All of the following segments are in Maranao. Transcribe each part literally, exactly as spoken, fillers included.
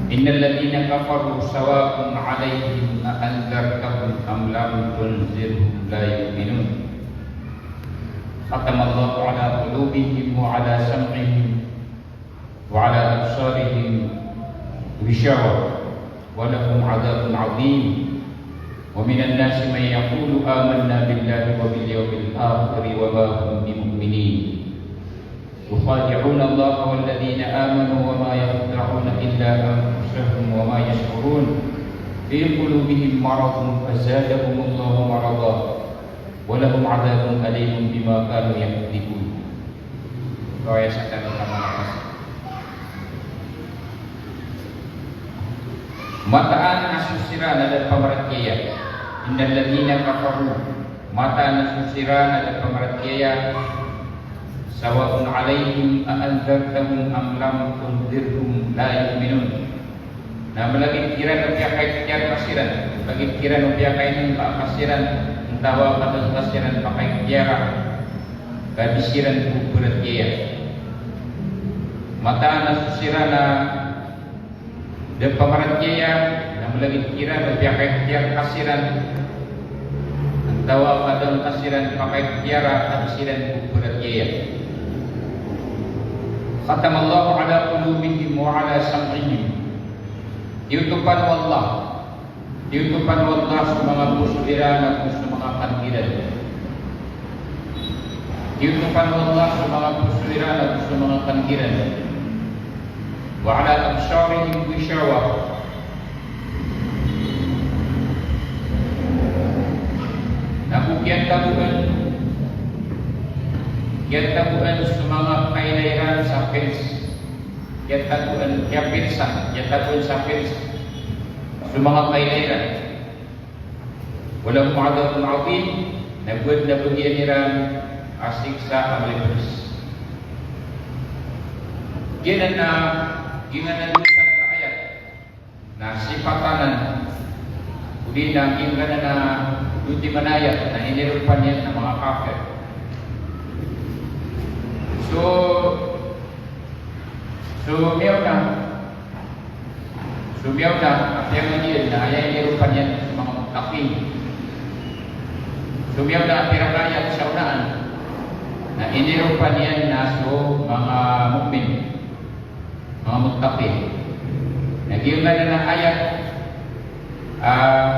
إن الذين كفروا سواء عليهم أأنذرتهم أم لم تنذرهم لا يؤمنون. ختم الله على قلوبهم وعلى سمعهم وعلى أبصارهم غشاوة ولهم عذاب عظيم. ومن الناس من يقول آمنا بالله وباليوم الآخر وما هم بمؤمنين. يخادعون الله والذين آمنوا وما يخدعون إلا أنفسهم وما يشعرون. في قلوبهم مرض فزادهم الله مرضا ولهم عذاب أليم بما كانوا يكذبون. Ito aya sa tano na malakas. Mataan a so siran a da pamaratiyaya. Innal ladhina kafaru. Mataan a so siran a da pamaratiyaya. Sawaun alayhim a anzartahum am lam tunzirhum la yu'minun. Na malagid kiran o piyakaikhtiyar ka siran, malagid kiran o piyakainengka ka siran, antawa ka da ngka siran pakaikhtiyara, ka di siran bo paratiyaya. Mataan a so siran a da pamaratiyaya, na malagid kiran o piyakaikhtiyar ka siran, antawa ka da ngka siran pakaikhtiyara, ka di siran bo paratiyaya. Khatamallahu ala qulubihim wa ala sam'ihim. Tiyotopan o Allah. Tiyotopan o Allah so manga poso iran ago so manga kan iran. Tiyotopan o Allah so manga poso iran ago so manga kan iran. Wa ala absarihim ghishawah. Na go kiyatagoan, kiyatagoan so manga kaila iran sa pils. Kiyatagoan, kiyapilsan, kiyatagoan sa pils so manga kaila iran. Walahum adhabun adhim, na go adn a bagian iran a siksa a malipds. Giyanan na, giyanan a dowa ka ayat na sipatan anan, odi na giyanan a dowa timan a ayat na iniropa niyan na manga kafir. So, so miyaona, so miyaona a piyangadian na aya iniropa niyan so manga muttaqin. So miyaona a pira ka ayat sa onaan na iniropa niyan na so manga mu'min. Manga muttaqin. Na giyanan a ayat, ah,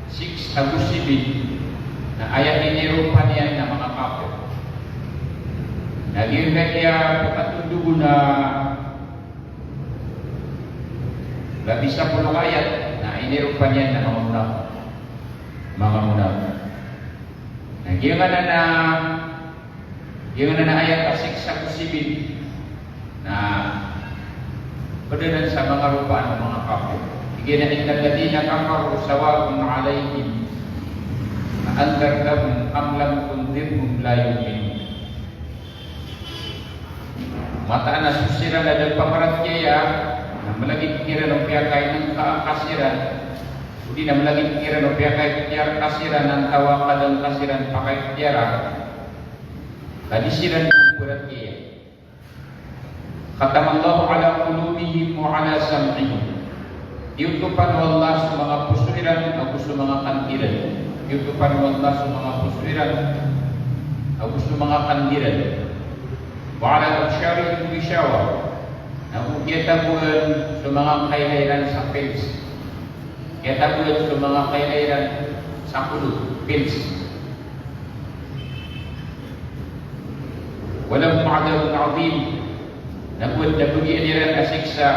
six ago seven, na ayat iniropa niyan na manga kafir. Na giyanan a pkhatondogon a labi sapolo ka ayat, na iniropa niyan na manga munafik. Manga munafik. Na giyanan a Giyanan a ayat a six ago seven na pd anan sa manga ropaan o manga kafir. Giyanan, innal ladhina kafaru sawaun alayhim a anzartahum am lam tunzirhum la yu'minun. Mataan a so siran a da pamaratiyaya, na malagid kiran o piyakainengka ka siran, odi na malagid kiran o piyakaikhtiyar ka siran, antawa ka da ngka siran pakaikhtiyara, ka di siran bo paratiyaya. Khatamallahu ala qulubihim wa ala sam'ihim. Tiyotopan o Allah so manga poso iran ago so manga kan iran. Tiyotopan o Allah so manga poso iran ago so manga kan iran. Wa ala absarihim ghishawah. Na go kiyatagoan so manga kaila iran sa pils. Kiyatagoan so manga kaila iran sa kolod, pils. Walahum adhabun adhim. Na go adn a bagian iran a siksa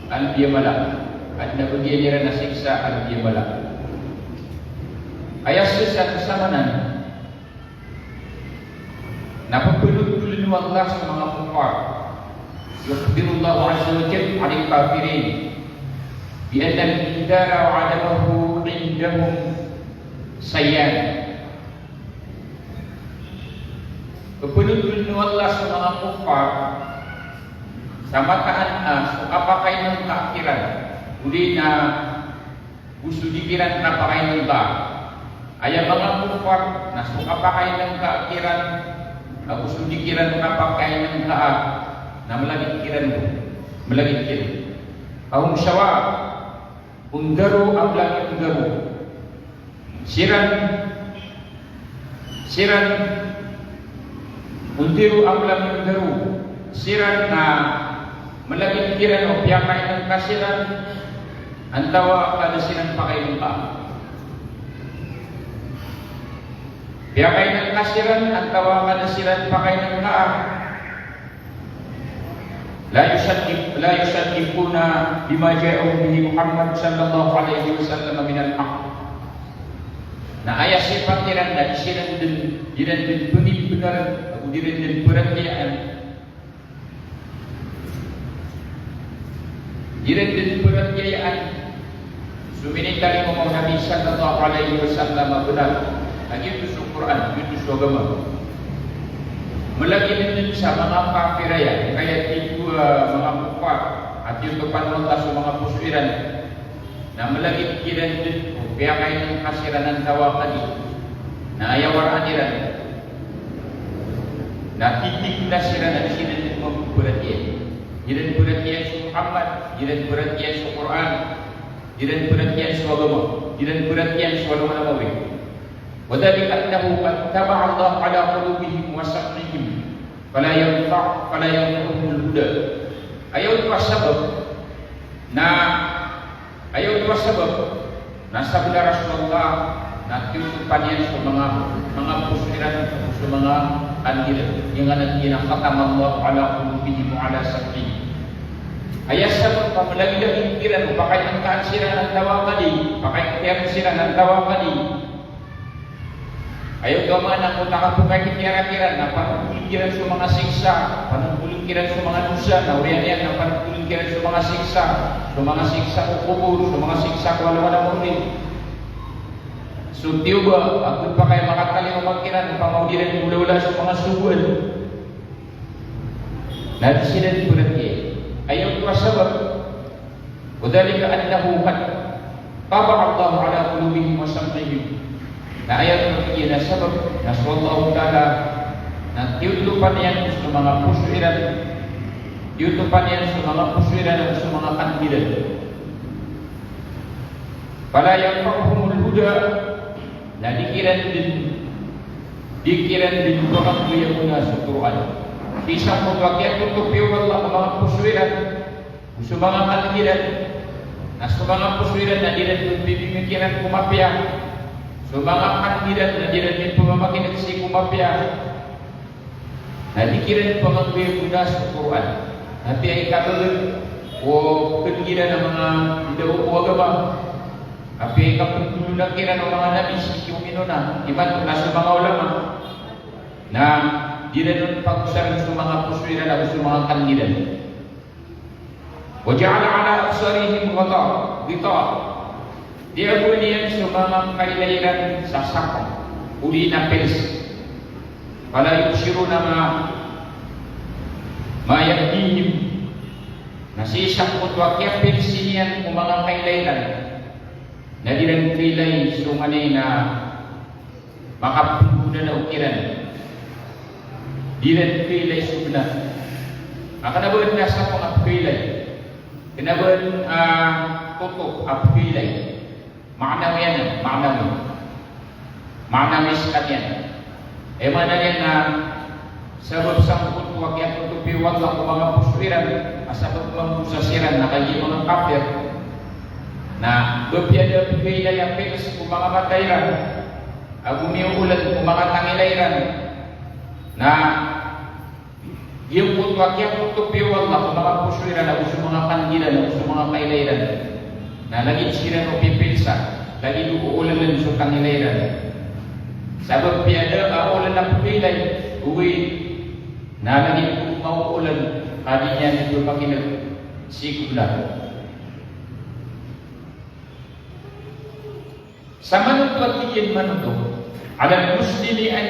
a lbi a mala. Adn a bagian iran a siksa a lbi a mala. Aya sii sa samanan na pphanothol o Allah so manga kuffar. Yukhbirullahu azza wa jalla anil kafirin bi anna al-inzara wa adamahu indahum sayyan. Pphanothol o Allah so manga kuffar sa mataan a so kapakainengka kiran, odi na go so di kiran kapakainengka. Aya manga kuffar na so kapakainengka kiran ago so di kiran kapakainengka na malagid kiran bo, malagid kiran. Fahum sawa, unziru am lam yunzaru. Siran, siran, unziru am lam yunzaru. Siran na malagid kiran o piyakainengka siran, antawa ka da siran pakainengka. Piyakainengka siran, antawa ka da siran pakainengka. La yusaddiq-, la yusaddiquna bima ja'a bihi Muhammad sallallahu alaihi wasallam minal haqq. Na aya sipat iran na di siran den, di ran den pengimbenar, ago di ran den peratiyayaan. Di ran den peratiyayaan so minitalingoma o Nabi sallallahu alaihi wasallam a benar. Lagid oto so Qur'an, lagid oto so agama. Malagid den sa manga kafir aya, kaya titho a manga kuffar, a tiyotopan o Allah so manga poso iran. Na malagid kiran den ko piyakainengka siran antawa ka di. Na aya waraan iran na titig na siran a di siran den mambo peratiyaya. Di ran peratiyaya so Muhammad, di ran peratiyaya so Qur'an, di ran peratiyaya so agama, di ran peratiyaya so alongan a mawri. Wa dhalika annahu qad taba'a Allahu ala qulubihim wa sam'ihim, fala yanfa-, fala yanfa'uhumul huda. Aya oto a sabab na, aya oto a sabab na sabenar a so Allah na tiyotopan iyan so manga, manga poso iran, so manga kan iran, giyanan a khatamallahu ala qulubihim wa ala sam'ihim. Aya sabab a malagid a kiran o pakainengkaan siran antawa ka di, pakainengkaan siran antawa ka di. Aya oto a maana ko takapokay kiran, kiran na panongkolen kiran so manga siksa, panongkolen kiran so manga dosa, na oriyan iyan na panongkolen kiran so manga siksa, so manga siksa ko kobor, so manga siksa ko alongan a mawri. So tiyoba, ago pakay makatalingoma kiran, pamawdiran, molaola so manga sogoan. Na di siran peratiyaya. Aya oto a sabab. Wa dhalika annahu qad taba'a Allahu ala qulubihim wa sam'ihim. Na aya oto a sabab na so Allahu Ta'ala na tiyotopan iyan so manga poso iran. Tiyotopan iyan so manga poso iran, so manga kan iran. Fala yanfa'uhumul huda. Na di kiran den, di kiran den panganggoyagona so Qur'an. Sii sangkoto a kiyatotopi o Allah ko manga poso iran, so manga kan iran. Na so manga poso iran na di ran den pipimikiran ko mapiya. So manga kan iran na di ran den pamamakineg sii ko mapiya. Na di kiran panganggoyagona so Qur'an. Apiya i kabagr o pkn iran a manga ndaw o agama. Apiya i kapngolona kiran o manga nabi sii ko minona. Imanto na so manga ulama na di ran on pagosarn so manga poso iran ago so manga kan iran. Wa ja'ala ala absarihim ghishawa, ghishawa. Tiyagoan iyan so manga kailay iran sa sapeng, odi na pils. Fala yubsiruna ma, ma yahdihim. Na sii sangkoto a kiyapilsi niyan ko manga kailay iran, na di ran kailay so nganin a makapnggonanao kiran. Di ran kailay so bnar. A kna ba adn a sapeng a pkailay. Kna ba adn a toto a pkailay. Ma'nawi iyan, ma'nawi. Ma'nawi skaniyan. Aya maana niyan na sabap sangkoto a kiyatotopi o Allah ko manga poso iran, a sabap mambo sa siran na kagiya manga kafir. Na apiya da a pkailay a pils ko manga mata iran, ago miyooln ko manga tangila iran. Na giyangkoto a kiyatotopi o Allah ko manga poso iran ago so manga kan iran ago so manga kailay iran, na lagid siran o pipilsa, lagid o ooln so tangila iran. Sabap apiya da a ooln a pkailay, ogaid na lagid o maooln ka di niyan pmakineg sii ko bnar. Sa manoto a tig iyan manoto, alal muslimi an,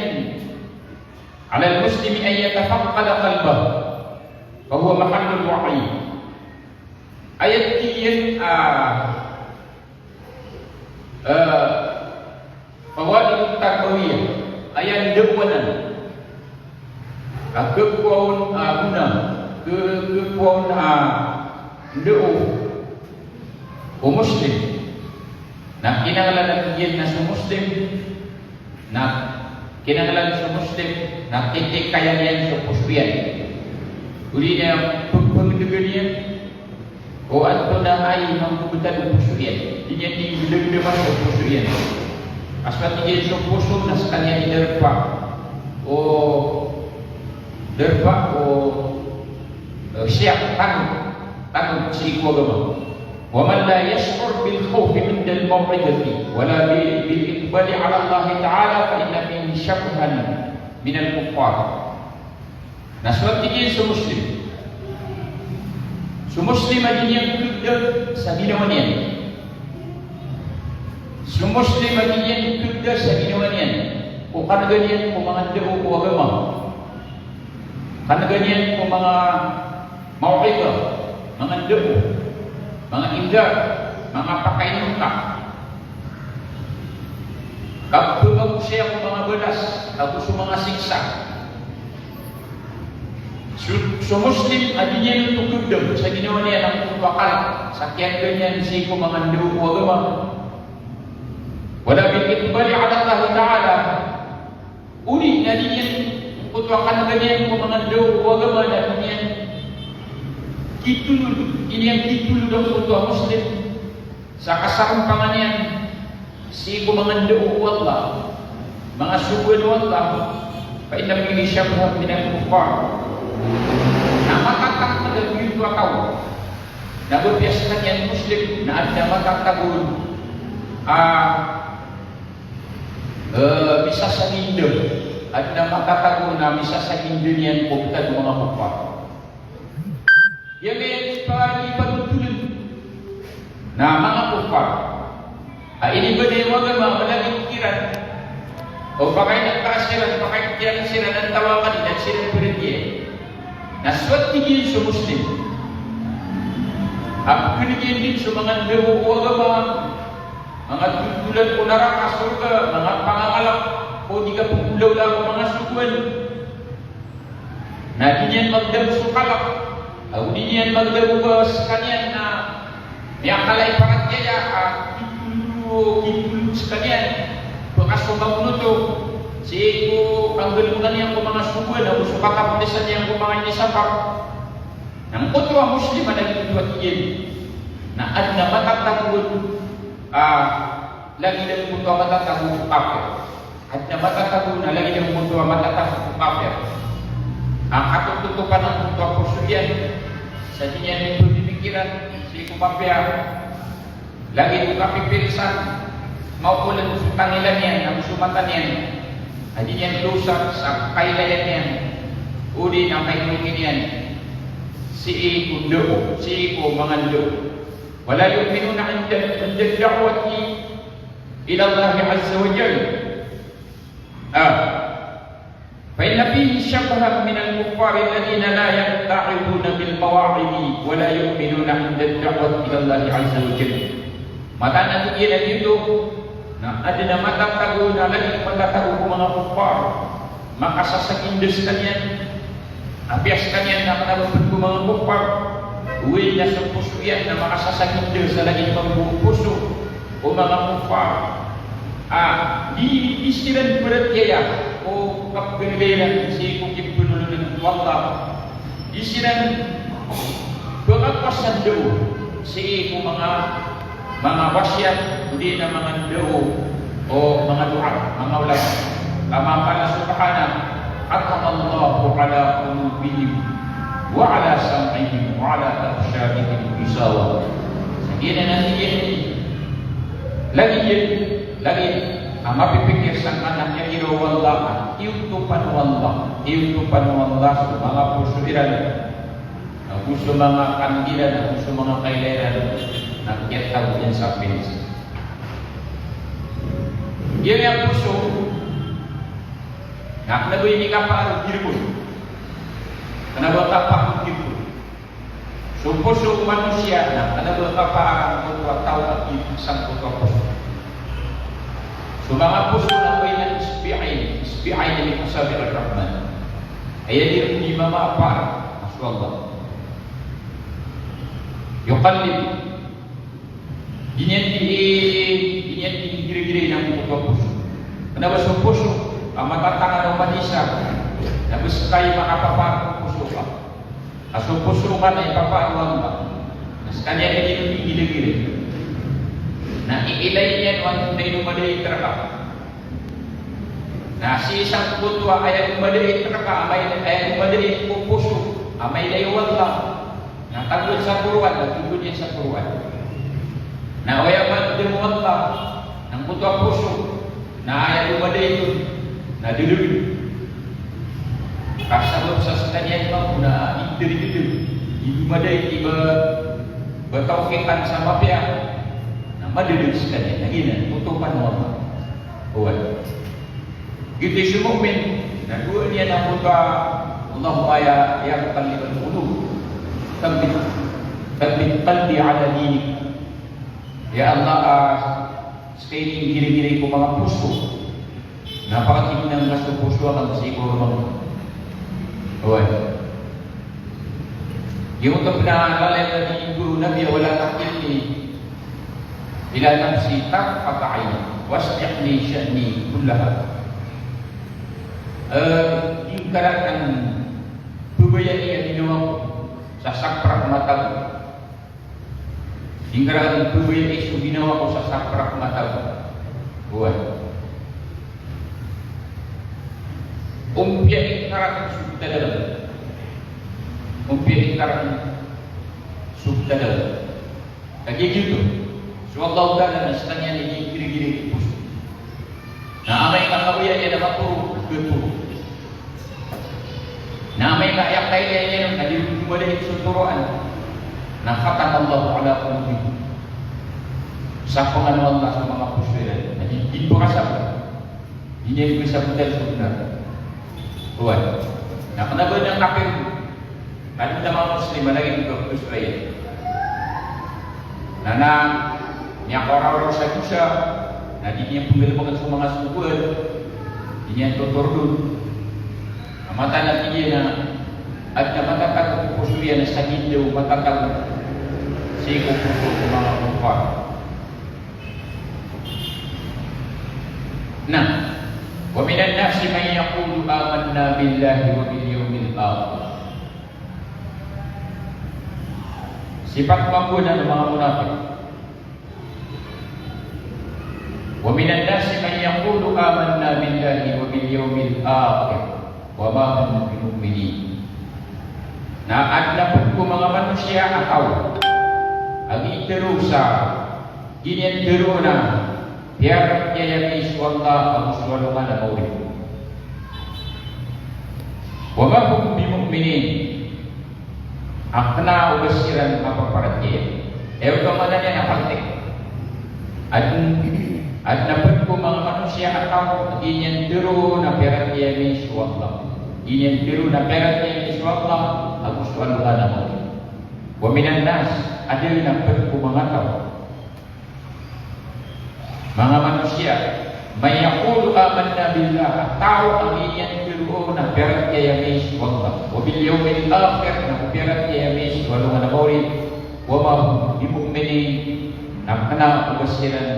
alal muslimi an yatafaqqada qalbahu, fa huwa mahallul wa'i. Aya tig iyan a, eh, fawaid tarbawiyah, aya ndao anan a khakowa on a gona, kha-, khakowa on a ndao O Muslim. Na kinanglan a tig iyan na so Muslim, na kinanglan so Muslim na titikayan iyan so poso iyan. Odi na pagpangdgan iyan o antonaa i mambobtad o poso iyan. Di niyan di gdagdaman so poso iyan. Asar tig iyan so poso na skaniyan i darpa o, darpa o, eh, siyak, tano, tano sii ko agama. Wa man la yash'ur bil khawfi 'inda al maw'izati wa la bi-, bil iqbali 'ala Allah ta'ala fa inna fihi shabhan min al kuffar. Na so tig iyan so Muslim. So Muslim a di niyan kda sa ginawa niyan. So Muslim a di niyan kda sa ginawa niyan. O kan'ga niyan ko manga ndao ko agama. Kan'ga niyan ko manga maw'izah, manga ndao, manga indar, manga pakainonta. Ka pmagosayan ko manga balas, ago so manga siksa. So, so Muslim a di niyan oto kdam sa ginawa niyan angkoto a kala sa kiyan'ga niyan sii ko manga ndao ko agama. Wala bil iqbali 'ala Allah ta'ala. Odi na di niyan, angkoto a kan'ga niyan ko manga ndao ko agama na di niyan kitolod, di niyan kitolod angkoto a Muslim sa kasarompangan iyan sii ko manga ndao o Allah, manga sogoan o Allah, fa inna fihi shabhan min al kuffar. Na matatago a giyoto a taw na ba piya skaniyan Muslim na adn a matatago a, eh, misasaginda, adn a matatago na misasaginda niyan ko btad o manga kuffar. Aya miyapanothol iyan na manga kuffar a inibgay o agama a mala i pikiran o pakainonta siran, pakainonta siran, antawaa ka di na siran pd iyan. Na so tig iyan so Muslim a pkhan'g iyan dn so manga ndao o agama, manga toltolan ko naraka, sorga, manga pangangalk ko di kapagolawlaa ko manga sogoan. Na di niyan magdago so kalk, ago di niyan magdago ba skaniyan na miyakala i paratiyaya a kitolod, kitolod skaniyan, pkasomat oto sii ko kanggalbkan iyan ko manga sogoan ago so katapdasan iyan ko manga inisapar. Na angkoto a Muslim a lagid oto a tig iyan na adn a matatago a, lagid angkoto a matatago ko kafir. Adn a matatago na lagid angkoto a matatago ko kafir a katototopan angkoto a poso iyan sa di niyan pmimikiran sii ko mapiya. Lagid o kapipirsa, maopolan so tangila niyan ago so mata niyan a di niyan losar sa kailayan iyan odi na kailongi niyan sii ko ndao, sii ko manga ndao. Wala yu'minuna 'inda, 'inda ad-da'wati ila Allah 'azza wa jalla. Ah. Fa inna fihi shabhan min al-kuffar alladhina la yatta'izuna bil mawa'idh wa la yu'minuna 'inda ad-da'wati ila Allah 'azza wa jalla. Mataan a tig iyan a giyoto na adn a matatago na lagid o matatago ko manga kuffar. Makasasaginda skaniyan. Apiya skaniyan na kna ba pd ko manga kuffar, oway na so poso iyan na makasasaginda sa lagid mambo o poso o manga kuffar. A, di, di siran paratiyaya o kapganay iran sii ko kipnolon o Allah. Di siran pkakowa sa ndao sii ko manga manga wasiyat, odi na manga ndao o manga doa, manga olam. Kama qala subhanahu, "Khatama Allahu ala qulubihim wa ala sam'ihim wa ala absarihim ghishawa." Sa giyanan a tig iyan, lagid iyan, lagid a mapipikir sangkanan a tig iyan o Allah, iyotopan o Allah, iyotopan o Allah so manga poso iran. Ago so manga kandila, ago so manga kaila iran, na kiyatago iyan sa pinis. Giya niyan poso, na kna ba ini kaparo girgon. Kna ba kaparo girgon. So poso o manosiya, na kna ba kaparo angkoto a taw a giya sangkoto a poso. So manga poso na bayna isbi'ayn, isbi'ayn min asabi'ir rahman. Aya di mamaapar, masha Allah. Yuqallib. Di niyan di, di niyan di giragirai na giyangkoto a poso. Kna ba so poso a matatangala o manosiya, na ba ska i makapapaar ko poso ka. Ka so poso ka na ipapaar o Allah. Na skaniyan i di giragirai. Na iilay niyan o antonaa i lomadait rka. Na sii sangkoto a aya lomadait rka, amay, aya lomadait ko poso a mailay o Allah, na tagoan sa Qur'an, na tagoan iyan sa Qur'an. Na aya madm o Allah na giyangkoto a poso, na aya lomadait on na dadawi. Ka sabap sa skaniyan mambo na di dadawi, di lomadait i ba, ba tawfiqan sa mapiya, na madadawi skaniyan, na giyanan, totopan o Allah. Oway. Giyoto i so mu'min, na doa niyan a giyangkoto a, Allahumma ya, ya muqallibal qulub, thabbit, thabbit qalbi ala dinik. Ya Allah, ah, ska i giragirai ko manga poso, na pakakinan ka so poso akn sii ko romang. Oway. Giyoto pn a lalim a tig o Nabi, wala takilni ila nafsi tarfata ayn, wa aslih li sha'ni kullah. Eh, di ngka rakn pbayai a ginawa ko sa saprak mata ko. Di ngka rakn pbayai so ginawa ko sa saprak mata ko. Oway. Ompiyai ngka rakn so btad akn. Ompiyai ngka rakn so btad akn. Kagiya giyoto, so Allahu Ta'ala na skaniyan i giragirai ko poso. Na amay ka kabaya iyan a matoro, na khatoro. Na amay ka aya kailay iyan a di lomadait so toroan, na khatamallahu ala qulubihim. Sapangan o Allah so manga poso iran. Na di, di pkasabot. Di niyan pkasabotn so bnar. Oway. Na kna ba adn a kapir, adn a manga Muslim a lagid o kapir sa iyan. Na, na miyakaoraw sa dosa, na di niyan pnggalbkn so manga sogoan, di niyan totordon. Na mataan a tig iyan a adn a matatago ko poso iyan a sa gii dn matatago sii ko poso o manga kuffar. Na, wa minan nasi man yaqulu amanna billahi wa bil yawmil akhir. Sipat mambo anan o manga munafiq. Wa minan nasi man yaqulu amanna billahi wa bil yawmil akhir wa ma hum bimu'minin. Na adn a pd ko manga manosiya a taw a gii tharoa sa Giyanan tharoon a piyaratiyaya mi so Allah ago so alongan a maori. Wa ma hum bimu'minin. A kna o ba siran mapaparatiyaya. Aya maana niyan na paltik. Adn, adn a pd ko manga manosiya a taw a giyanan tharoon a piyaratiyaya mi so Allah. Giyanan tharoon a piyaratiyaya mi so Allah ago so alongan a maori. Wa minan nas, adn a pd ko manga taw. Manga manosiya, man yaqulu amanna billah, a taw a giyanan tharoon a piyaratiyaya mi so Allah, wa bil yawmil akhir, na piyaratiyaya mi so alongan a maori, wa ma hum bimu'minin, na kna o ba siran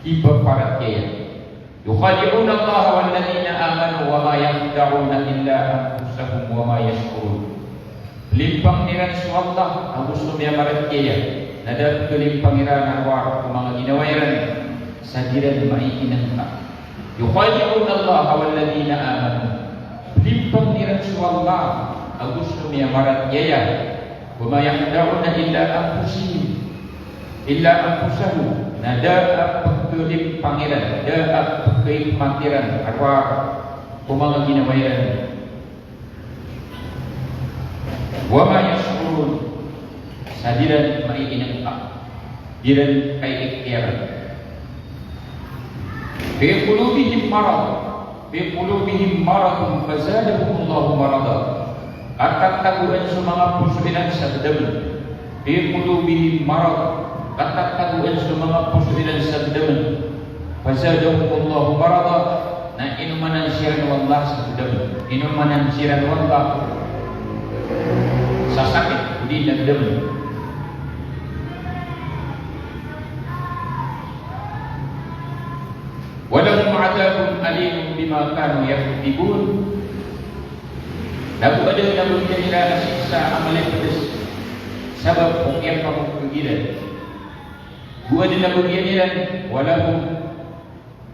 kipaparatiyaya. Yukhadi'una Allaha walladhina amanu wa ma yakhda'una illa anfusahum wa ma yash'urun. Pelimpang iran so Allah ago so miyamaratiyaya, na da a pelimpang iran a rowar ko manga ginawa iran, sa di ran maiinengka. Yukhadi'una Allaha walladhina amanu. Pelimpang iran so Allah ago so miyamaratiyaya. Wa ma yakhda'una illa anfusihim, illa anfusahum, na da a pekelimpang iran, da a pekelimpang iran a rowar ko manga ginawa iran. Wa ma yash'urun, sa di ran maiinengka, di ran kaiikhtiyaran. Fi qulubihim marad, fi qulubihim maradun fazadahumullahu marada. Katatagoan so manga poso iran sa gdamn. Fi qulubihim marad. Katatagoan so manga poso iran sa gdamn. Fazadahumullahu marada. Na inomanan siran o Allah sa gdamn. Inomanan siran o Allah sa sakit, odi na gdamn. alimun bima kanu yakdhibun. Na go adn a bagian iran a siksa a malipedes sabap ko kiyapangokhag iran. Go adn a bagian iran, wa lahum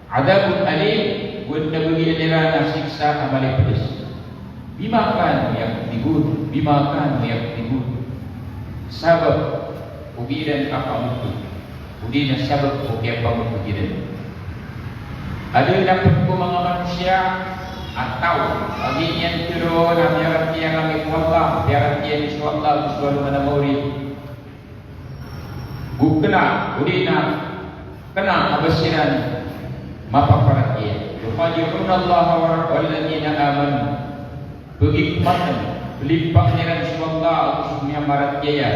adhabun alim, go adn a bagian iran a siksa a malipedes. Bima kanu yakdhibun, bima kanu yakdhibun. Sabap ko giya iran kapangokhag. Odi na sabap ko kiyapangokhag iran. Adn a pd ko manga manosiya a taw a giya niyan tharoon a miyaratiyaya kami ko Allah, miyaratiyaya mi so Allah, so alongan a maori. Go kna, odi na kna a ba siran mapaparatiyaya. Yukhadi'una Allaha wa, walladhina amanu. Pagikomatn, pelimpang iran so Allah ago so miyamaratiyaya.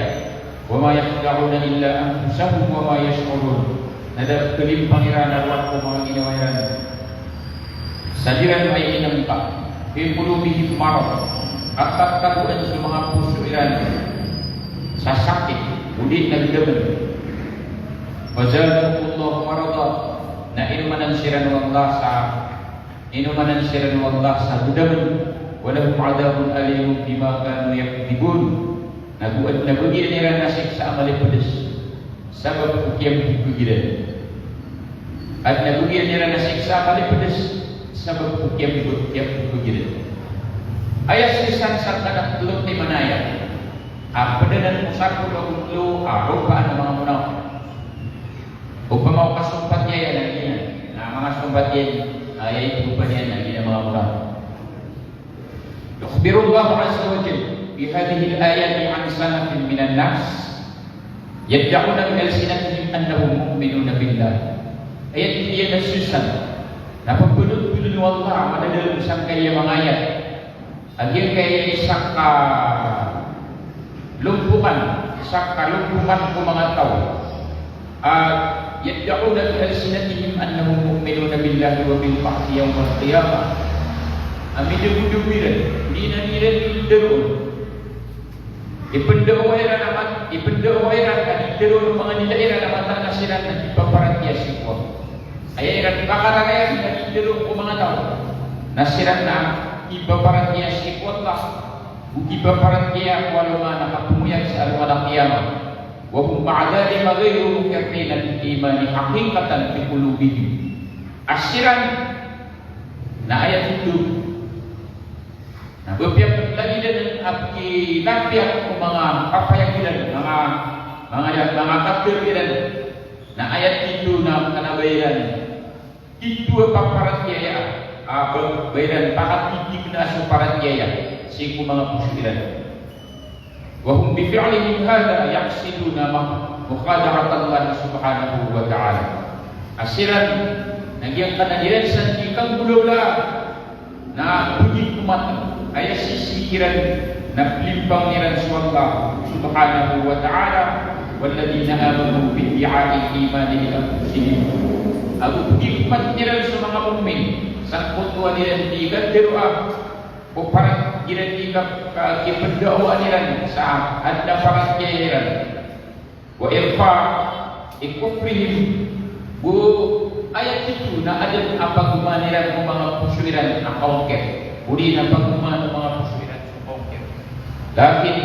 Wa ma yakhda'una illa anfusahum wa ma yash'urun. Na da a pelimpang iran a rowar ko manga ginawa iran. Sa di ran mailay angka, fi qulubihim marad, a tatagoan so manga poso iran sa sakit, odi na gdamn. Fazadahumullahu marada, na inomanan siran o Allah sa, inomanan siran o Allah sa gdamn, wa lahum adhabun alimun bima kanu yakdhibun. Na go adn a bagian iran a siksa a malipedes sabap ko kiyapangokhag iran. Adn a bagian iran a siksa a malipedes sabap ko kiyapangokhag, kiyapangokhag iran. Aya sii san sa kna tlo timan a ayat a pd anan ko sapolo ago tlo a ropaan o manga munafik. Opama o kasompatan iyan na giyanan, na manga sompatan iyan, aya ito opama niyan na giyanan manga munafik. Yukhbirullahu azza wa jalla fi hadhihil ayati an sinfin minan nas yad'una bi alsinatihim annahum mu'minuna billah. Ayat iyan a sii san na pphanothol o Allah a madadalm sangkaya manga ayat a giyangkaya isa ka lompokan, isa ka lompokan ko manga taw a yad'una bi alsinatihim annahum mu'minuna billahi wa bil ba'thi yawmal qiyamah. A midagodago iran, di na iran itharoon, ipndao iran a mat-, ipndao iran a di tharoon o manga nila iran a mataan a siran na di paparatiyaya sii ko Allah. Aya iran pakararayaan na di tharoon ko manga taw na siran na di paparatiyaya sii ko Allah, go di paparatiyaya ko alongan a kapamoyag sa alongan a qiyamah. Wa hum ma'a dhalika ghayru muqirrina bil imani haqiqatan bi qulubihim. A siran na aya tito na ba piyakapagilay iran a pkhilapiya ko manga papayag iran, manga, manga, manga kapir iran. Na aya tito na kna ba iran tito a paparatiyaya, a ba, ba iran pakatitikna so paratiyaya sii ko manga poso iran. Wa hum bi fi'lihim hadha yaqsiduna ma-, mukhada'atallahi subhanahu wa ta'ala. A siran na giyangkanan iran san di kanggolawla na pagikomatn, aya sii siran na pelimpang iran so Allah subhanahu wa ta'ala, walladhina amanu bi iddi'a'il imani li anfusihim. Ago pagikomatn iran so manga mu'min sangkoto a di iran di katharoa ko parat-, iran di ka-, ka-, kipndao iran sa adn a paratiyaya iran. Wa irfa' kufrihim. Go aya tito na adn a pagomaan iran ko manga poso iran a kaongkir. Odi na pagomaan o manga poso iran so kaongkir. Lakin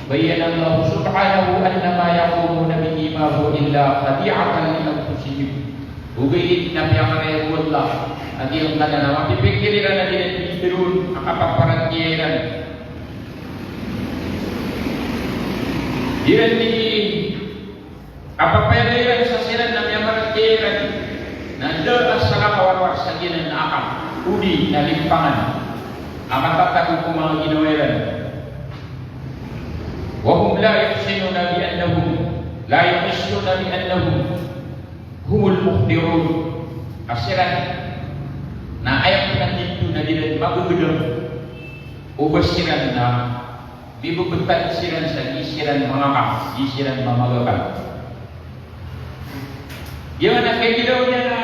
bayyana Allah subhanahu anna ma yaqumuna bihi ma huwa illa khadi'atan li anfusihim. Ogaid na piyakarayaw o Allah a giyangkanan a mapipikir iran a di iran di tharoon a kapaparatiyaya iran. Di iran di kapapayada iran sa siran na miyamaratiyaya iran na da a salakaw a rowar sa giyanan a akal odi na limpangan a matatago ko manga ginawa iran. Wa hum la yuhsinuna bi annahum, la yuhsinuna bi annahum humul mukhtirun. A siran na aya pn a tito na di iran magagdam o ba siran na mibebetad siran sa di siran mangakal, di siran mamagakal. Giyanan a kiyagiraw niyan na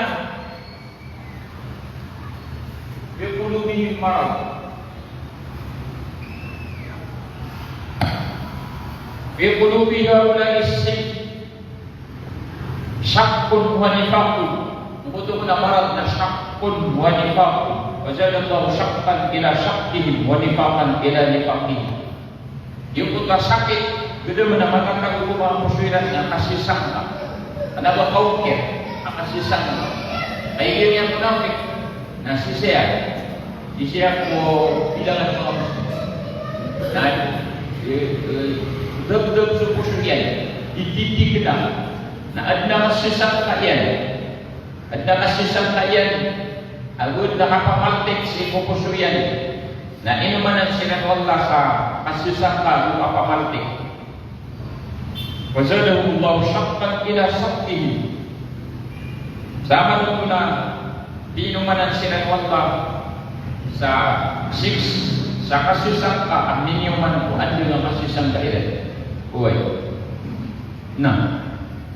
fi qulubihim marad. Fi qulubi haula'i shakkun wa nifaqun. Giyangkoto a marad na shaqqun wa nifaqun. Fazadallahu shaqqan ila shaqqihim wa nifaqan ila nifaqihim. Giyangkoto a sakit, gdam a matatago ko manga poso iran na kasisangka. Kna ba kaokir a kasisangka. Kagiya miyamnafik na sisaya. Sisaya ko bilangan o manga Muslim. Na, eh, eh, dagdag so poso iyan, dididikna. Na adn a kasisangka iyan. Adn a kasisangka iyan, ago adn a kapamaltik sii ko poso iyan. Na inomanan siran o Allah sa kasisangka ago kapamaltik. Fazadahumullahu shaqqan ila shaqqihim. Sa maana oto na pinomanan siran o Allah sa siks-, sa kasisangka a miniyoman ko adn a kasisangka iran. Oway. Na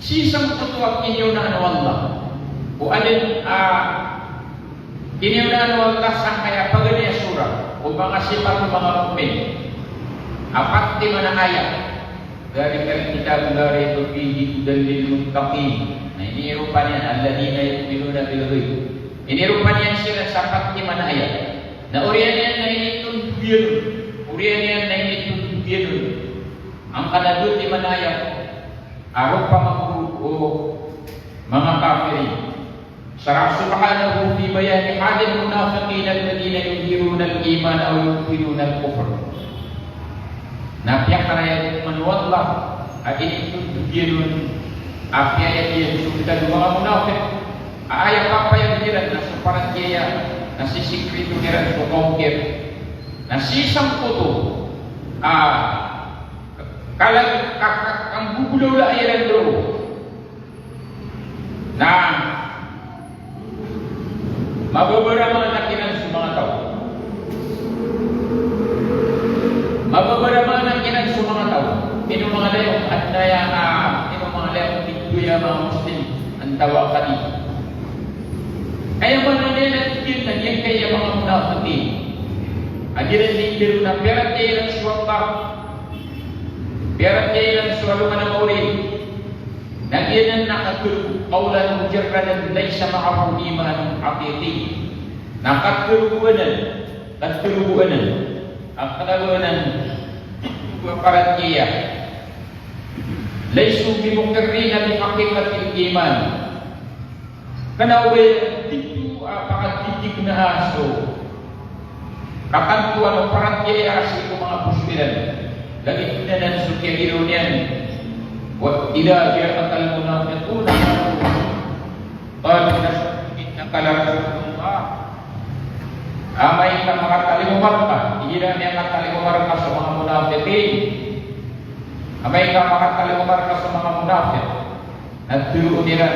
sii sangkoto a kiniyonan o Allah ko adn a kiniyonan o Allah sangkaya paganay a surah, o manga sipat o manga mu'min. Apat timan a ayat. Dhalikal kitabu la rayba fihi hudan lil muttaqin. Na iniropa niyan alladhina yu'minuna bil ghaib. Iniropa niyan siran sa apat timan a ayat. Na oriyan iyan na initondog iyan on. Oriyan iyan na initondog iyan on. Angkanan a dowa timan a ayat a ropa mambo o manga kafirin. Sharaha subhanahu fi bayani halil munafiqin alladhina yudhhiruna al-iman wa yubtinuna al-kufr. Na piyakarayag man o Allah a initondog iyan on a piyayag iyan so btad o manga munafiq a aya papayagen iran na so paratiyaya na sisikriton iran so kaokir. Na sii sangkoto a kalag-, ka-, ka-, kanggogolawlaa iran roo. Na mababaramaana kiran so manga taw. Mababaramaana kiran so manga taw. Ino manga layon, adn aya, ah, ino manga layon, ino aya manga Muslim, antawaa ka di. Aya maana niyan na tig iyan na giyangkaya manga munafiqin a di iran di, di iran na piyaratiyaya iran so Allah. Piyaratiyaya iran so alongan a maori. Na giyanan na katharo, qawlan mujarradan laysa ma'ahu imanun haqiqi. Na katharo anan, katharo anan, a kna ba anan, ba paratiyaya. Laysu bimuqirrina bihaqiqatil iman. Kna o ba iran titho a pakatitho na so katantoan o paratiyaya sii ko manga poso iran. Lagid anan so kiyagiraw niyan. Wa idha ja'akal munafiquna qalu nashhadu innaka la rasulullah. Amay ka makatalingoma rka, igira miyakatalingoma rka so manga munafiqin. Amay ka makatalingoma rka so manga munafiq, na tharoon iran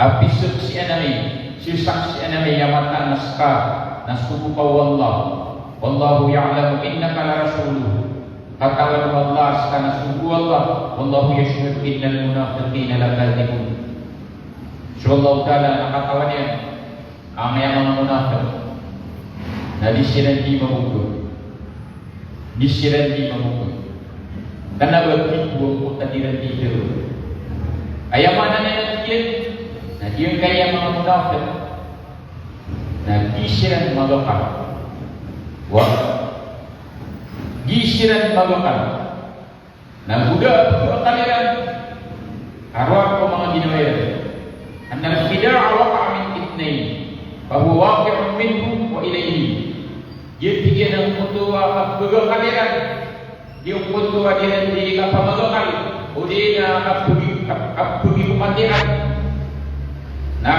a pisaksian ami, sisaksian ami a mataan a ska na sogo ka o Allah. Wallahu ya'lamu innaka larasuluh. Katawan o Allah a ska na sogo o Allah. Wallahu yashhadu innal munafiqina lakadhibun. So Allah Ta'ala na katawan iyan a manga munafiq na di siran di mamogo. Di siran di mamogo. Kna ba di bo ko tadiran di tero. Aya maana niyan na di iyan, na di iyan kaya manga munafiq. Na di siran magakal. Wa. Di siran magakal. Na go da a pagakal iran a rowar ko manga ginawa iran. Annal khida'a waqa'a min ithnayn, fa huwa waqi'un minhum wa ilayhim. Giya tig iyan a giyangkoto a pagakal iran, giyangkoto a di iran di kapamagakal, odi na kapagi-, kap-, kapagikomat iran. Na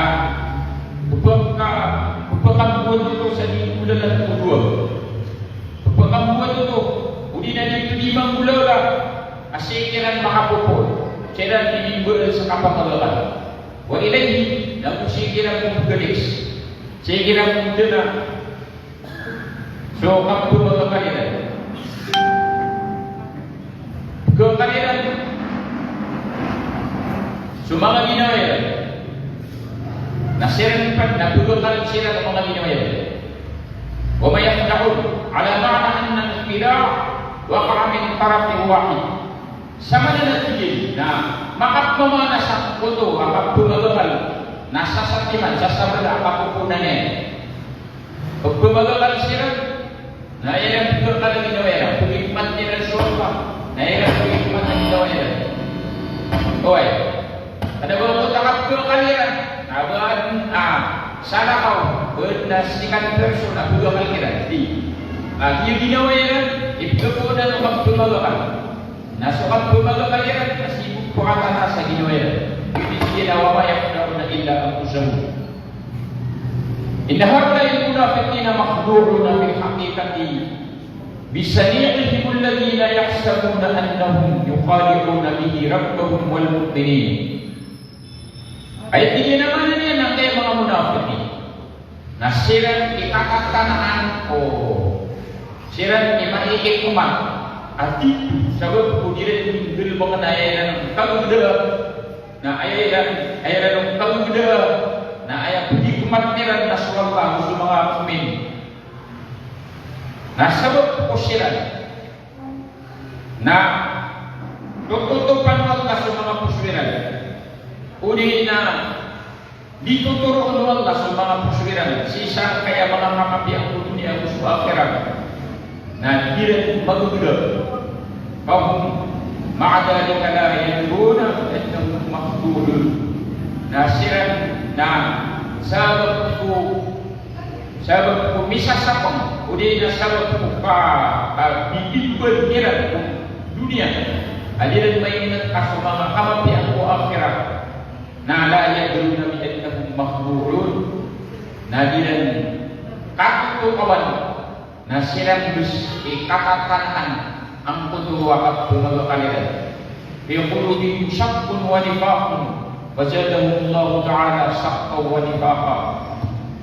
pphaka-, pphakambowat oto sa di golalan ko dowa. Pphakambowat oto, odi na di oto di manggolawla a sii kiran makapopoon, siran di mimbaal sa kapamagakal. Wa ilayhim, na go sii kiran pphagaliks, sii kiran pphagaliks so kapamagakal iran. Pphagakal iran so manga ginawa iran. Na siran pn na pphagakal siran so manga ginawa iran. Wa ma yakhda'un, ala ma'na anna al-khida' waqa'a min tarafin wahid. Sa maana na tig iyan na makapamana sa koto a kapamagakal na sasatiman, sa sabala a kapoponan iyan. Pagpamagakal siran, na aya pagakal a ginawa iran, paghikmat iran so Allah, na aya pagikmat a ginawa iran. Oway. Kna ba oto a kapagakal iran, na ba adn a salakaw, adn a second person a pagakal iran. Di. A, di ginawa iran, ipagakal na so kapamagakal. Na so kapamagakal iran, na sii bo pakatana sa ginawa iran. Giyoto i tig iyan a, "Wa ma yakhda'una illa anfusahum. Inna ha'ula'il munafiqina makhdu'una fil haqiqati bisani'ihimul ladhi la yahsabuna annahum yukhadi'una bihi rabbahum wal mu'minin." Aya tig iyan a maana niyan na angkaya manga munafiqin na siran i katatanaan ko siran i maihikmat a titho, sabap ko di iran nggalbkn a aya iran kagagdaa, na aya iran, aya iran kagagdaa, na aya paghikmat iran na so Allah, so manga mu'min. Na sabap ko siran na tototopan o Allah so manga poso iran. Odi na di totoroon o Allah so manga poso iran sii sangkaya manga kamapiya ko doniya ago so akhirat. Na di iran magagada. Fahum ma'a dhalika la yadruna annahum makhdu'un. Na siran na sabap ko Sabap ko misasapang, odi na sabap ko ka, ka, bibidwan iran ko doniya a di iran maingat a so manga kamapiya ko akhirat. Na la yadruna bi annahum makhdu'un. Na di iran katotokawan na siran bes i katatanaan angkoto a kapamagakal iran. Fi qulubihim shakkun wa nifaqun, fazadahumullahu ta'ala shakkan wa nifaqa.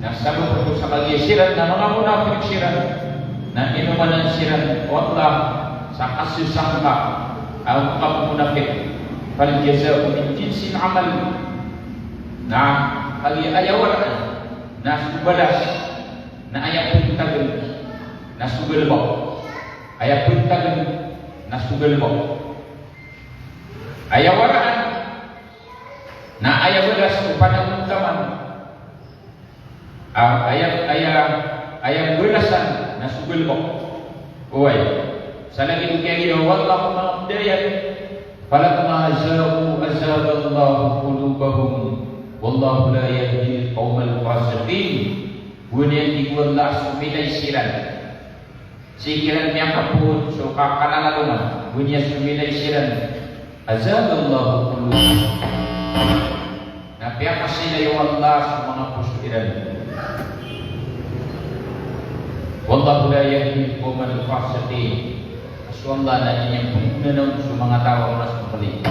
Na sabap ko sa kagiya siran na manga munafiq siran, na inomanan siran o Allah sa kasasangka a kapmunafiq. Fal jaza'u min jinsil amal. Na kagiya aya waraan na so balas na aya pntagn na so galbk. Aya pntagn na so galbk. Aya waraan na aya balas o panagontaman. A, aya, aya, aya balasan na so galbk. Oway. Sa lagid o kiyagiraw o Allah a manga pd a ayat, "Falamma zaghu azaghallahu qulubahum, wallahu la yahdil qawmal fasiqin." Gowani a tig o Allah a somilay siran sii kiran miyakapoon so ka-, kalalalongan, gowani a somilay siran. Azaghallahu qulubahum. Na piyakasilay o Allah so manga poso iran. Wallahu la yahdil qawmal fasiqin. So Allah na di niyan pnggolalan so manga taw a masokli.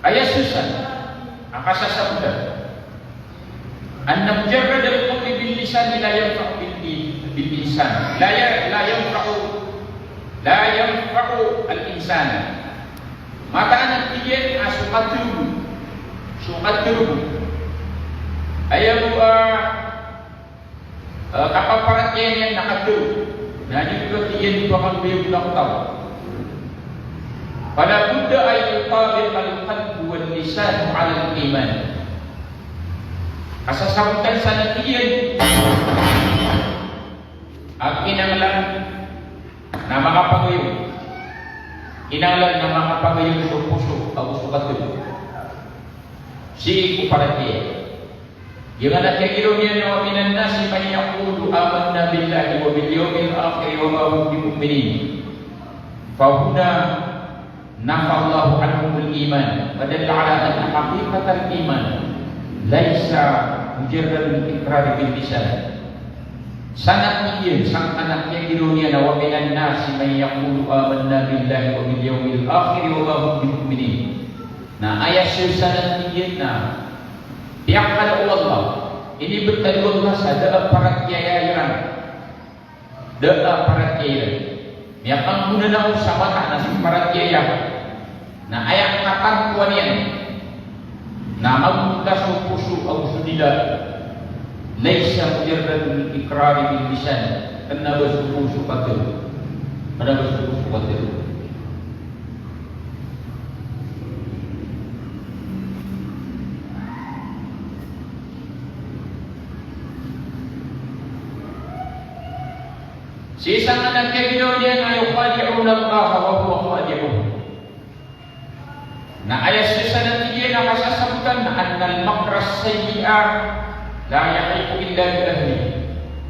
Aya sosan a kasasabotan, anna mujarradal qawli bil lisani la yanfa'u bil in-, bil insan. La ya-, la yanfa'u, la yanfa'u al insana. Mataan a tig iyan a so katharo, so katharo. Aya bo a Eh, kapaparatiyaya niyan na katharo. Na di ko tig iyan pakagoyag o taw. Fala budda an yutabiqal qalbu wal lisanu alal iman. Kasasabotan sa na tig iyan a kinanglan na makapagayog. Kinanglan na makapagayog so poso ago so katharo sii ko paratiyaya. Giyanan a kiyagiraw niyan a, "Wa minan nasi man yaqulu amanna billahi wa bil yawmil akhir wa ma hum bimu'minin. Fa huna nafa Allahu anhumul iman, wa dalla ala anna haqiqatal iman laysa mujarradul iqrari bil lisan." Sa na tig iyan, sangkanan a kiyagiraw niyan a, "Wa minan nasi man yaqulu amanna billahi wa bil yawmil akhir wa ma hum bimu'minin." Na aya siyosanan tig iyan na piyakala o Allah, inibtad o Allah sa da a paratiyaya iran. Da a paratiyaya iran. Miyakanggonanao sa mata na so paratiyaya. Na aya katantoan iyan na magonta so poso ago so dila. Laysa mujarradul iqrari bil lisan. Kna ba so poso patharo. Kna ba so poso patharo. Sii sa nganan a kiyaginawa niyan a yukhadi'una Allaha wa huwa khadi'uhum. Na aya sii sa nganan a kasasabotan na annal makra sayyi'a la yahiqqu illa bi ahlihi.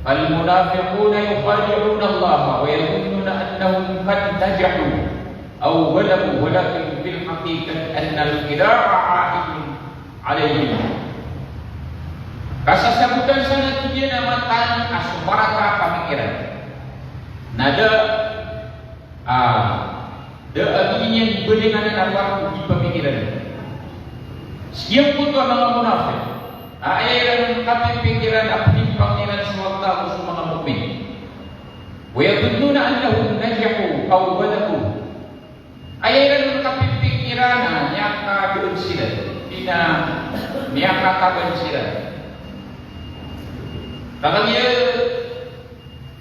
Fal munafiquna yukhadi'una Allaha wa yadhunnuna annahum qad najahu aw ghalabu, walakin fil haqiqati annal khida'a 'a'idun 'alayhim. Kasasabotan sa nganan a mataan a so marata a pamikiran. Na da, ah, da a giya niyan balingan a wark o di pamikiran. Sii ko manga munafik. Aya iran kapipikiran a pipangnin iran so Allah ago so manga mu'min. Wa yadhunnuna annahum najahu aw ghalabu. Aya iran kapipikiran na miyakadaan siran, di na miyakataban siran. Kagiya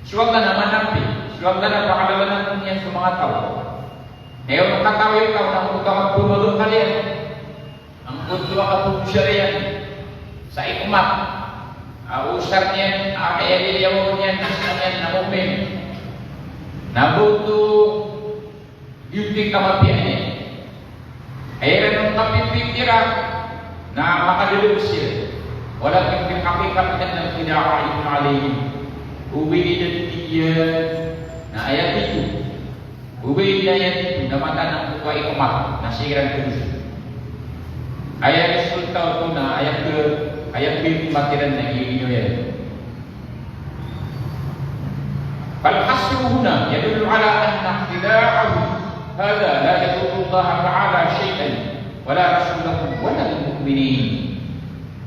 so Allah na manampi, so Allah na pakalalanan iyan so manga taw. Aya manga taw iyan na miyakataban siran. Angkoto a kabosar iyan sa ikmat a osar niyan, a aya liyawaw niyan na skaniyan na mu'min. Na angkoto a giyoto i kamapiya niyan. Aya iran kapipikiran na makadalm siran. Walakin fil haqiqati annal khida'a 'a'idun 'alayhim. Ogaid na tig iyan na aya tito. Ogaid na aya tito na mataan angkoto a ikmat na sii kiran khadosa. Aya resulta oto na aya kha, aya khaikmat iran na giya niyan. Fal hasru huna yadullu ala anna khida'ahu hadha la yadurru Allah ta'ala shay'an wa la rasulahu wa la al-mu'minin.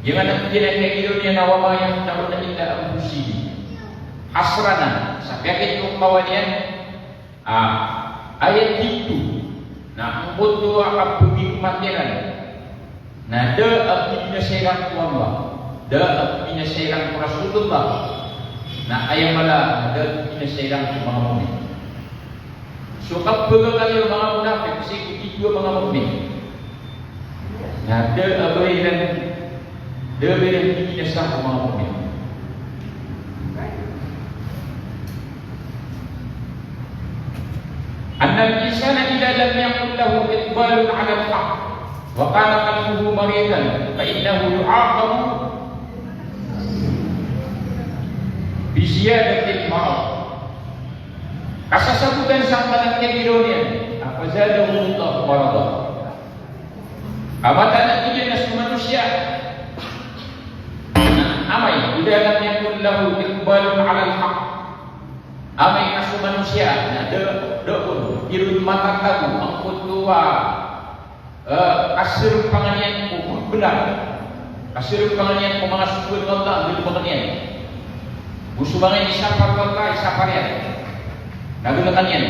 Giyanan a kiyaginawa niyan na wa ma yakhda'una illa anfusahum. Hasran, sa piyakitokawan iyan a aya tito na angkoto a kabinasa iran na da a kibinasa iran ko Allah, da a kibinasa iran ko Rasulullah, na aya mala na da a kibinasa iran ko manga mu'min. So kabagakal o manga munafik sii ko tito a manga mu'min. Na da a ba iran, da a ba iran kibinasa ko manga mu'min. Annal insana idha lam yakun lahu iqbalun 'alal haqq wa kana qalbuhu maridan fa innahu yu'aqabu bi ziyadatil marad. Kasasabotan sangkanan a kiyagiraw niyan, a fazadahumullahu marada. A mataan a tig iyan a so manosiya na amay, idha lam yakun lahu iqbalun 'alal haqq. Amay ka so manosiya na da, da on, di ron matatago angkoto a, eh, kaserempangan iyan ko belaw. Kaserempangan iyan ko manga sogoan o Allah a galebeken iyan. Go so manga inisapar o Allah, isapar iyan. Na galebeken iyan.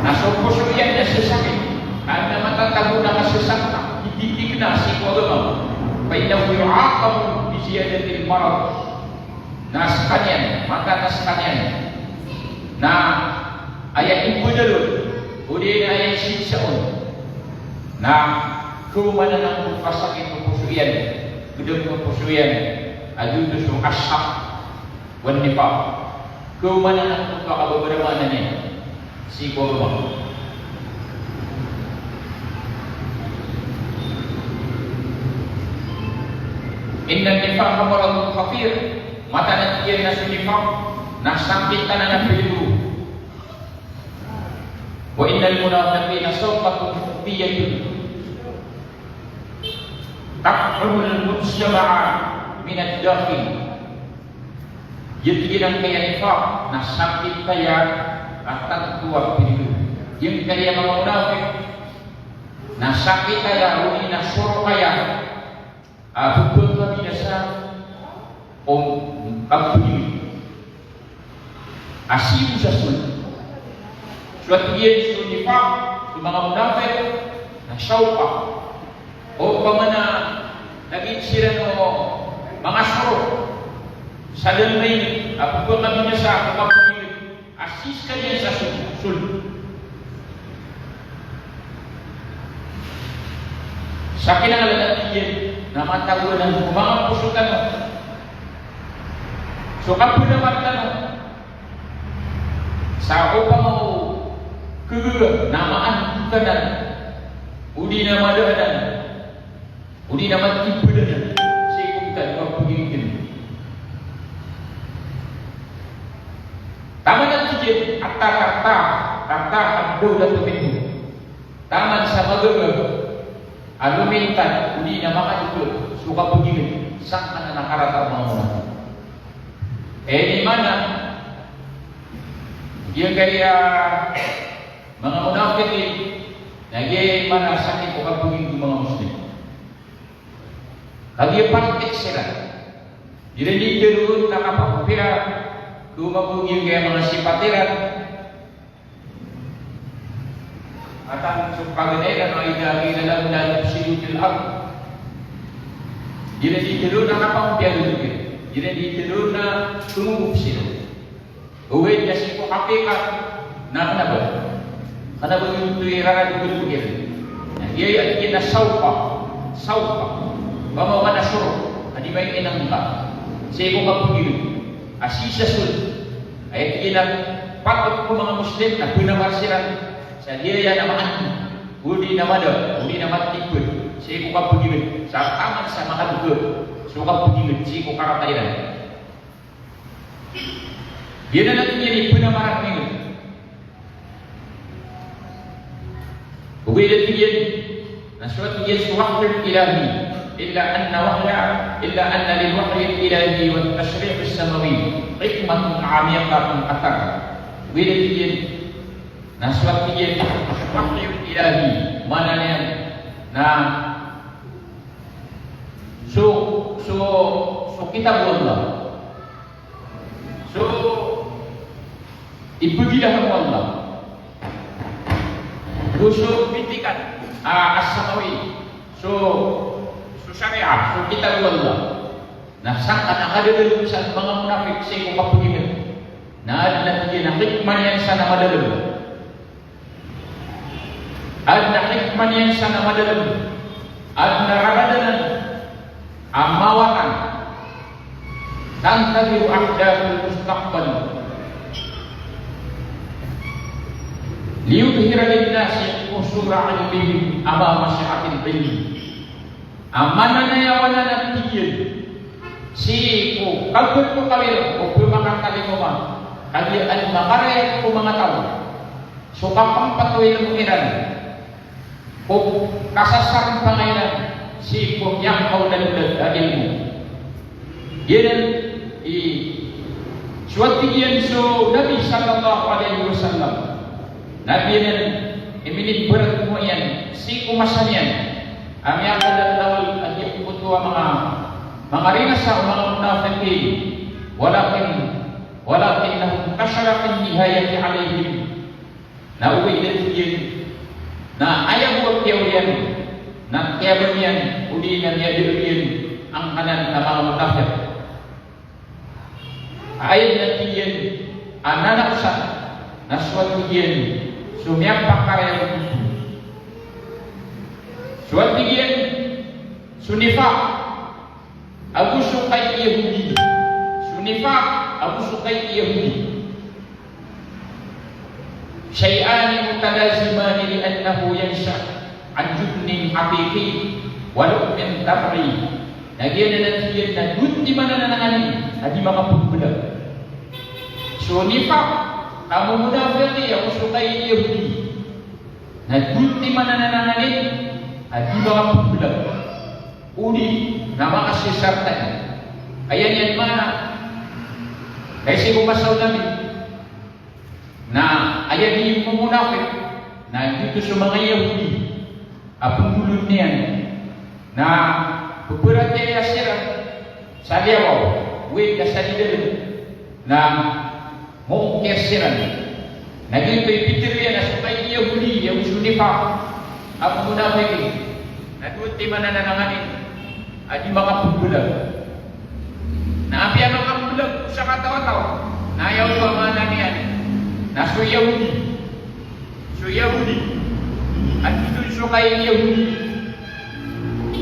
Na so poso iyan na sesakit. Ka an na matatago na kasesakit, di, di, di kena sii ko agama. Fa innahu yu'aqabu bi ziyadatil marad. Na sekaniyan, maka na sekaniyan na aya imbedal on, odi na aya isinsa on, na khaomanan angkoto a sakit o poso iyan, gedeg o poso iyan, a giyoto so ashak wan nifaq. Khaomanan angkoto a kababaramaan iyan sii ko agama. Innan nifaqa maradun khatir. Mataan a tig iyan a so nifaq na sakit anan a pegelo. Wa innal munafiqina sawqatun mu'diyatun taq'unul mujtama'a minad dakhil. Aya tig iyan a nifaq na sakit aya a tanto a pegelo. Giyangkaya manga munafik na sakit aya, odi na sorok aya a bebang a binasa o kapegelo. A sii bo sa sold. So tig iyan so nifaq, so manga munafiq, na shawqa. Opama na lagid siran o manga sorok sa dalmain a pphakabinasa ko kapagilid a sii skaniyan sa sold. Sold. Sa kinanglan a tig iyan na matago anan ko manga poso tano so kapnamar tano. Sa opama o khagaga na maantokan anan, odi na mada anan, odi na matipd anan sii ko kapagilid. Taman a tig iyan a tartah, tartah ad-dawlatu minhu. Taman sa magaga a lomintad odi na makadkl so kapagilid sangkanan a karata o manga munafiq. Aya maana, giyangkaya manga munafiqin, na giyaya maana a sakit o kapagilid o manga Muslim. Kagiya praktik siran. Di iran di tharoon na kapagopiya ko manga giyangkaya manga sipat iran. Atan so paganay na, "Wa idha qila lahum la tufsidu fil ard." Di iran di tharoon na kapagopiya, di iran di tharoon na tumogop sii. Ogaid na sii ko hakikat na kna ba, kna ba giyoto i rarad o giyangkaya. Na giyaya tig iyan a shawqa, shawqa. Opama ka na sorok a di main angka sii ko kapagilid a sii sa sold. Aya tig iyan a patot ko manga Muslim na pnamar siran sa giyaya na maanto, odi na mada, odi na matipd sii ko kapagilid, sa taman sa makadkl so kapagilid sii ko karata iran. Giyanan a tig iyan i pnamaran iyan. Ogaid a tig iyan na so, tig iyan, so wahyu ilahi, illa anna wahya, illa anna lil wahyi ilahi wat tashri' as-samawi hikmatun amiqatun akthar. Ogaid a tig iyan na so, tig iyan, so wahyu ilahi, maana niyan na so, so, so kitab o Allah. So ipgilahan o Allah. Go so bitikan a, as-samawi. So, so shariah, so kitab o Allah. Na sangkanan a kadadalm san o manga munafiq sii ko kapagilid na adn a tig iyan a hikmah niyan san a madalm. Adn a hikmah niyan san a madalm, adn a rarad anan a mawatan. Tantadhiru ahdathal mustaqbal liyudhhira linnasi qusura ilmihim amama si'atil ilm. A maana niyan a tig iyan sii ko kagoto kawir o pmakatalingoma, kagiya adn a makarayag ko manga taw so kapmpat o ilmo iran ko kasasarmpanga iran sii ko miyakaolad-olad a ilmo. Giyanan i so, tig iyan, so Nabi sallallahu alaihi wasallam. Na giyanan i minimbarat ko iyan sii ko masa niyan a miyakadakdakl a giyangkoto a manga, manga rinasa o manga munafiqin. Walakin, walakinnahum tashara fin nihayati alaihim. Na ogaid a tig iyan na aya bo a kiyaw iyan na kiyabn iyan odi na miyadao iyan angkanan a manga munafiq. Aya dn a tig iyan a nanaksan na so, tig iyan, so miyapakarayag, so, tig iyan, so nifaq ago so kai-Yahudi. So nifaq ago so kai-Yahudi. Shay'ani mutalazimani li'annahu yansha'u an jubnin haqiqi wa lu'min tabi'i. Na giyanan a tig iyan na dowa timan anan a di makapmblag. So nifaq, kamomonafiqi, ago so kai-Yahudi. Na dowa timan anan a di makapmblag. Odi na makasisartan. Aya niyan maana, kay sii ko masa o Nabi na aya dii momonafiq na giyoto so manga Yahudi a pnggolawla niyan na pphratiyaya siran sa liyawaw, ogaid na sa di dalm na mongkir siran. Na giyoto i pitharo iyan a so kai Yahudi, ago so nifaq, ago munafiqin, na dowa timan anan a nganin a di makapmbalag. Na apiya makapmbalag ko sakataw a taw, na aya oto a maana niyan na so Yahudi. So Yahudi. Antonaa so kai Yahudi?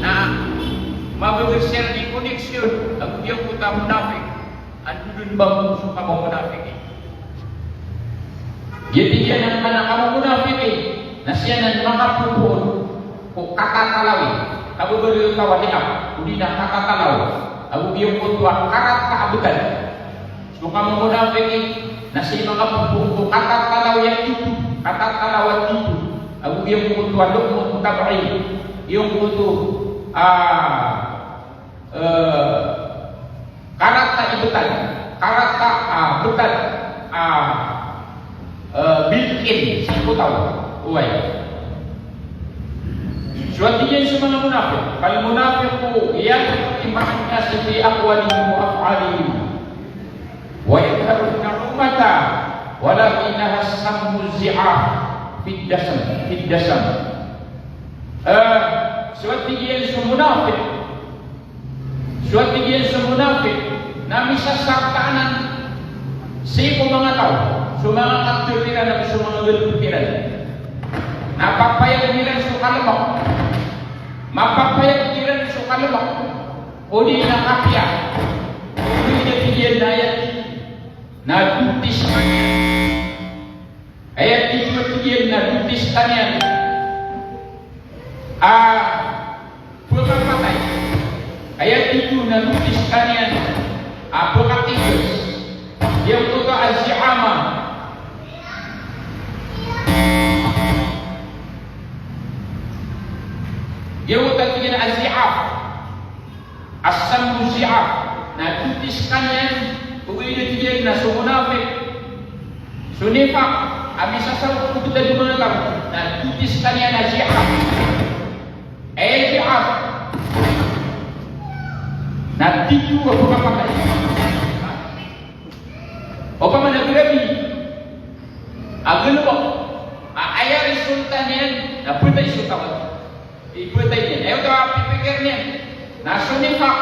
Na mabagr siran i koneksyon ago giyangkoto a munafiq. Antonaa mambo so kamamunafiqi? Giya tig iyan a kamamunafiqi na siyanan makapopoon ko katatalawi, kababaloy o taw a liyaw, odi na katatalaw ago giyangkoto a karata a btad. So kamamunafiqi na sii makapopoon ko katatalawi a tito, katatalaw a tito, ago giyangkoto a luqmatu tab'id, giyangkoto a, eh, karata i btad, karata a btad a, eh, built-in sii ko taw. Oway. So tig iyan so manga munafiq, fal munafiqu yadhhaku ma'an nasi fi aqwalihim wa af'alihim. Wa yadhharu an-nu'mata, walakinnaha sammu zi'af fid dasam, fid dasam. Eh, so tig iyan so munafiq, so tig iyan so munafiq, na misasarta anan sii ko manga taw so manga katharo iran ago so manga galbk iran. Na papayag iran so kalmk. Mapapayag iran so kalmk. Odi na kapiya. Odi na tig iyan na aya tito na dotis. Aya tito a tig iyan na dotis skaniyan a pkapatay. Aya tito na dotis skaniyan a pkatigas. Giyangkoto a zi'ama. Giyangkoto a tig iyan a zi'af. As-sammu zi'af, na dotis skaniyan, ogaid na tig iyan na so munafiq, so nifaq a misasaw ko btad o manga taw, na dotis skaniyan a zi'af. Aya zi'af na tito a pkapatay. Opama na grabe a galbk a aya resulta niyan na phatay so taw a Iphatay niyan. Aya oto a pipikir niyan na so nifaq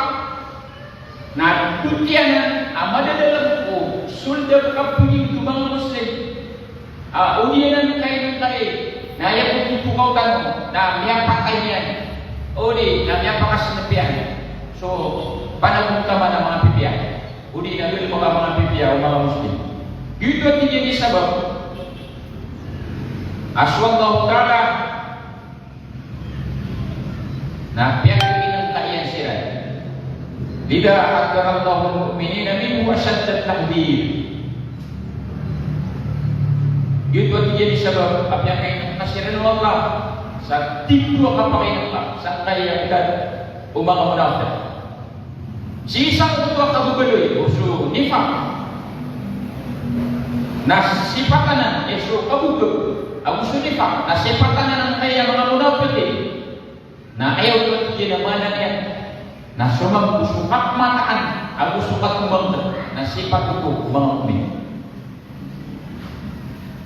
na dotiyanan a madadalm ko sold a kapngingd o manga Muslim. A, odi anan kainngkai na aya ko kipokaw tano na miyapatay niyan. Odi na miyapakasnp iyan so panagomtaman a manga pipiya. Odi na galbk a manga pipiya o manga Muslim. Giyoto a tig iyan i sabap a so Allahu Ta'ala na piyakinngkaian siran. Lidha hadhdharallahul mu'minina minhu ashaddat tahdhir. Giyoto a tig iyan i sabap a piyakinngka siran o Allah sa titho a kapakinngka sangkaya a btad o manga munafiq. Sii sangkoto a kababaloy o so nifaq na sipat anan, eh, so kababaloy ago so nifaq na sipat anan angkaya a manga munafiqin. Na aya oto a tig iyan a maana niyan na so mambo so kapmataan ago so katombangkd na sipat oto o manga mu'min.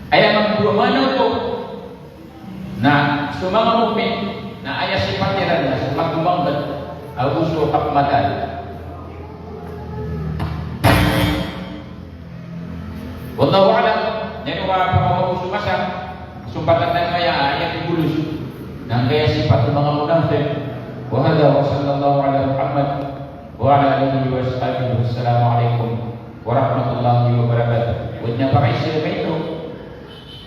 Aya mambo a maana oto na so manga mu'min na aya sipat iran na so katombangkd ago so kapmataan. Wallahu a'lam. Ino ba pakabago so masa, so pagkataya aya, aya di bulos na angkaya sipat o manga munafiq. Wa hadha wa sallallahu ala Muhammad wa ala alihi wa ashabihi. Wassalamu alaikum warahmatullahi wabarakatuh. Wajna pakaisil kaito.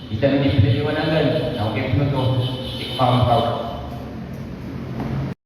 Di tano di piliwan anggan na okay pinoto. Ikmam tao.